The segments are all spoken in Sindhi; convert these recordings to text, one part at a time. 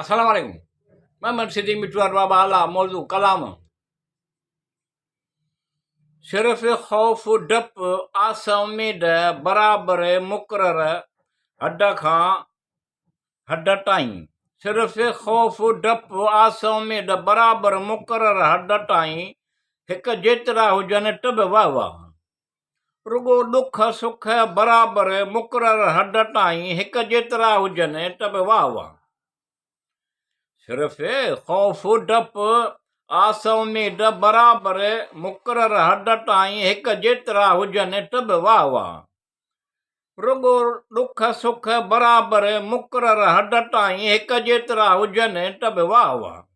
السلام عليڪم محمد صديق مٺو ارباب اعليٰ موضوع ڪلام صرف خوف ڊپ آس اميد برابر مقرر حد کان حد تائين صرف خوف ڊپ آس اميد برابر مقرر حد تائين هڪ جيترا هجن ته به واهه واهه رڳو ڏک سک برابر مقرر حد تائين هڪ جيترا هجن ته به واهه واهه. صرف خوف ڊپ آس اميد برابر مقرر حد تائين هڪ جيترا هجن ته به واهه واهه. رڳو ڏک سک برابر مقرر حد تائين هڪ جيترا هجن ته به واهه واهه.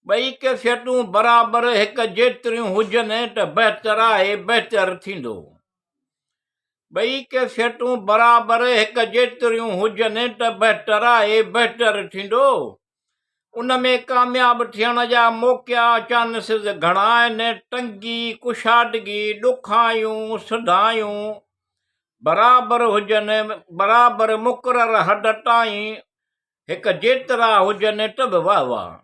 ٻئي ڪيفيتون برابر هڪ جيتريون هجن ته بهتر آهي، بهتر ٿيندو. ٻئي ڪيفيتون برابر هڪ جيتريون هجن ته بهتر آهي، بهتر ٿيندو. ان ۾ ڪامياب ٿيڻ جا موقعا، چانسز، گهڻا آهن. تنگي، ڪشادگي، ڏکايون، سڌايون برابر هجن، برابر مقرر حد تائين هڪ جيترا هجن ته به واهه واهه.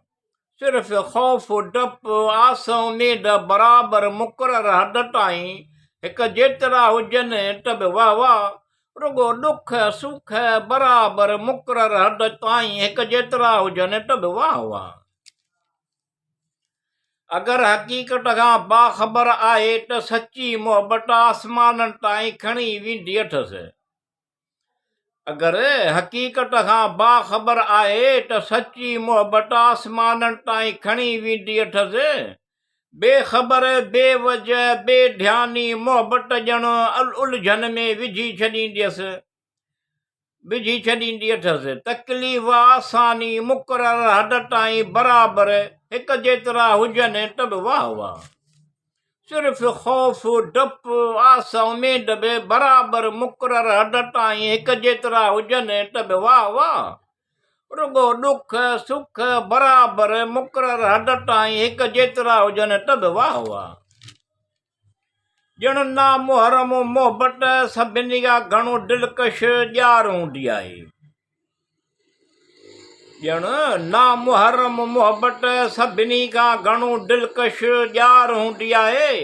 صرف خوف، ڊپ، آس، اميد برابر مقرر حد تائين هڪ جيترا هجن ته به واهه واهه. رڳو ڏک، سک برابر مقرر حد تائين هڪ جيترا هجن ته به واهه واهه. اگر حقيقت کان باخبر آهي ته سچي محبت آسمانن تائين کڻي ويندي اٿس. اگر حقيقت کان باخبر آهي ته سچي محبت آسمانن تائين کڻي ويندي اٿس. بي خبر، بي وجه، بي ڌياني محبت ڄڻ الجهن ۾ وجهي ڇڏينديس. وجهي ڇڏيندي اٿس. تڪليف آساني مقرر حد تائين برابر هڪ جيترا هجن ته به واهه واهه. صرف خوف، ڊپ، آس، اميد به برابر مقرر حد تائين هڪ جيترا هجن ته به واهه واهه. رڳو ڏک، سک برابر مقرر حد تائين هڪ جيترا هجن ته به واهه واهه. ڄڻ نامحرم محبت سڀني کان گهڻو دلڪش ڄار هوندي آهي. ڄڻ نامحرم محبت سڀني کان گهڻو دلڪش ڄار هوندي آهي.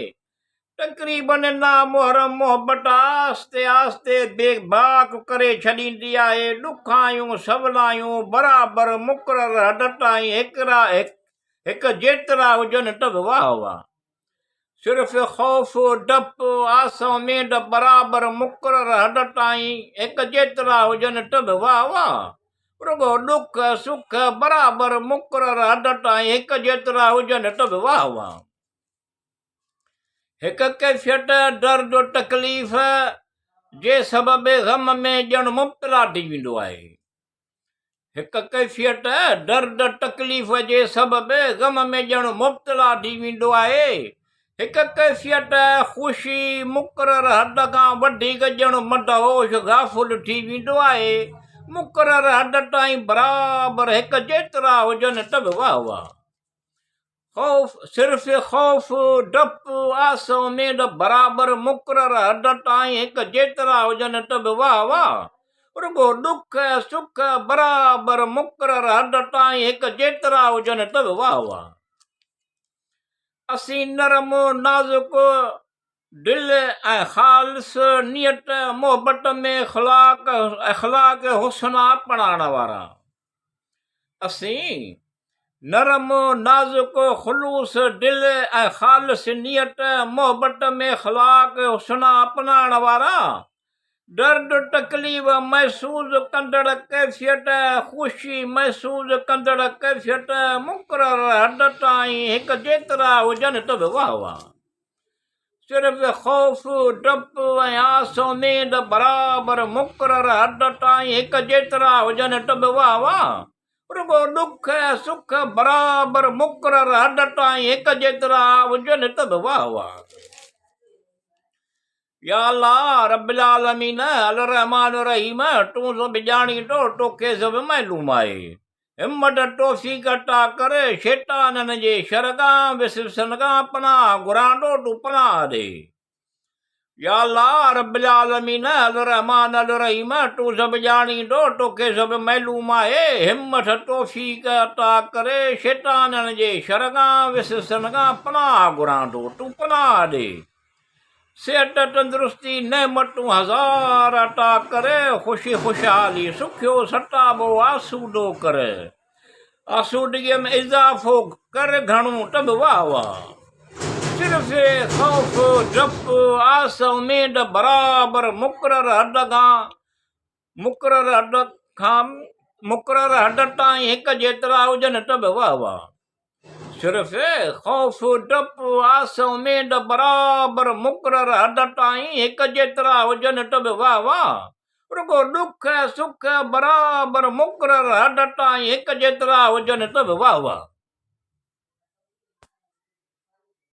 تقريبن نامحرم محبت آهستي آهستي بي باڪ ڪري ڇڏيندي آهي. ڏکايون سولايون برابر مقرر حد تائين هڪ جيترا هجن ته به واهه واهه. صرف خوف، ڊپ، آس، اميد برابر مقرر حد تائين هڪ جيترا هجن ته به واهه واهه. رڳو ڏک، سک برابر مقرر حد تائين هڪ جيترا هجن ته به واهه واهه. هڪ ڪيفيت درد و تڪليف جي سبب غم ۾ ڄڻ مبتلا ٿي ويندو آهي. هڪ ڪيفيت درد تڪليف جي سبب غم ۾ ڄڻ مبتلا ٿي ويندو آهي. هڪ ڪيفيت خوشي مقرر حد کان وڌيڪ ڄڻ مدهوش غافل ٿي ويندو آهي. مقرر حد تائين برابر هڪ جيترا هجن ته به واهه واهه. خوف، صرف خوف، ڊپ، آس، اميد برابر مقرر حد تائين هڪ جيترا هجن ته به واهه واهه. رڳو ڏک، سک برابر مقرر حد تائين هڪ جيترا هجن ته به واهه واهه. اسين نرم، نازڪ دل ۽ خالص نيت محبت ۾ اخلاق حسنه اپنائڻ وارا. اسين نرم، نازڪ، خلوص دل ۽ خالص نيت، محبت ۾ اخلاق حسنه اپنائڻ وارا، درد تڪليف محسوس ڪندڙ ڪيفيت، خوشي محسوس ڪندڙ ڪيفيت مقرر حد تائين هڪ جيترا هجن ته به واهه واهه. صرف خوف، ڊپ ۽ آس اميد برابر مقرر حد تائين هڪ جيترا هجن ته به واهه واهه. رڳو ڏک ۽ سک برابر مقرر حد تائين هڪ جيترا هجن ته به واهه واهه. يا الله رب العالمين الرحمٰن الرحيم تون سڀ ڄاڻين ٿو توکي سڀ معلوم آهي. همت توفيق عطا ڪر، شيطانن جي شر کان، وسوسن کان پناهه گهران ٿو، تون پناهه ڏي. يا الله رب العالمين الرحمان الرحيم تون سڀ ڄاڻيندو توکي سڀ معلوم آهي همٿ توفيق عطا ڪري شيطانن جي شر کان وسوسن کان پناهه گهران ٿو تون پناهه ڏي صحت تندرستي نعمتون هزار عطا ڪري خوشي خوشحالي سکيو ستابو آسودو ڪر آسودگيء ۾ اضافو ڪر گهڻو ته به واهه واهه. صرف خوف، ڊپ، آس اميد برابر مقرر حد کان مقرر حد کان مقرر حد تائين هڪ جيترا هجن ته به واهه واهه. صرف خوف، ڊپ، آس اميد برابر مقرر حد تائين هڪ جيترا هجن ته به واهه واهه. رڳو ڏک ۽ سک برابر مقرر حد تائين هڪ جيترا هجن ته به واهه واهه.